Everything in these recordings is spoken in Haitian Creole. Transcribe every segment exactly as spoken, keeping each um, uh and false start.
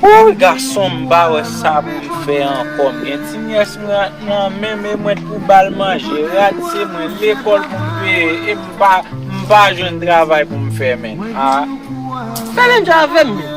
Woy, gason, m pa wè sa pou m fè ankò. M gen ti nyès mwen nan men, men mwen t pou ba l manje. Rad se mwen, lekòl pou m peye, e m pa, m pa jwenn travay pou m fè, menn. Ah. Fè menm jan avè m, menn.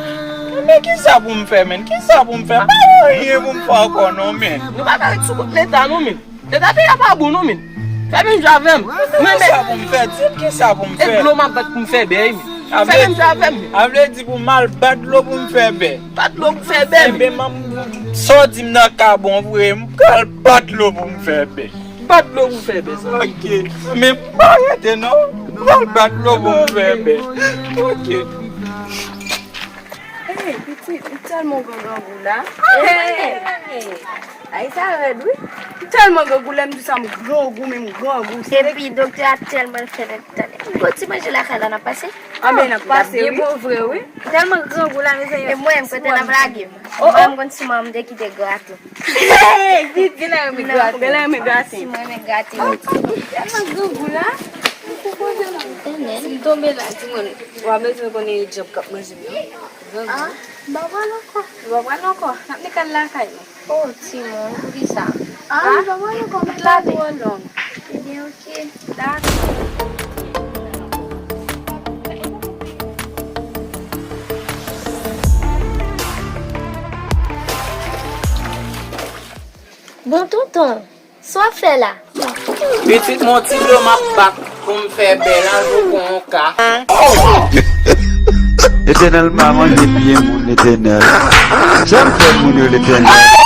Men kisa pou m fè, menn? Kisa pou m fè? M pa gen anyen pou m fè ankò, non, menn. Nou pa ka ret sou kont Leta, non, menn. Leta peyi a pa bon, non, menn. Fè menm jan avè m. Mwen, men, kisa pou m fè? Di m kisa pou m fè. E dlo m ap bat pou m fè bèy, menn. Fè menm jan avè m, menn. A vle di pou m al bat dlo pou m fè bèy. Bat dlo pou fè bèy, menn. Enben, m, sa w di m nan ka bon vre, m pral bat dlo pou m fè bèy. Bat dlo pou m fè bèy, sa. Ok. Men m pa rete, non. M pral bat dlo pou m fè bèy. Ok. Hey, pitit, m tèlman gen grangou la. Hey! Ay, sa rèd, wi. M tèlman grangou, lè m di sa, m grangou, men m grangou. Epi, doktè a tèlman fè nèg tande. M gon ti manje lakay la, n ap pase? Ah, men n ap pase, wi. L ap byen bon vre, wi. M tèlman grangou la, mezanmi. E mwen, kote n ap lage m? Oh, oh. Mwen, m konn si mwen, m te kite grate. Hey, vit, vin la, renmen grate. Vin la, renmen grate. Si mwen, renmen grate. Oh, tèlman grangou la. Si m tonbe la, di mwen, w a bezwen konnen e djab k ap manje m nan. Ah, m pa pral ankò. Ou pa pral ankò? N ap ni kal lakay nou. Oh, timoun, poukisa? Ah, m pa pral ankò, m ap lave. Ebyen, ok. Dakò. Bon, tonton, sa w ap fè la? Pitit, men yon ti dlo m ap bat pou m fè bèy la, jou kon yon ka. Letènèl pa manje pye moun, Letènèl. Sa m fè moun yo, Letènèl?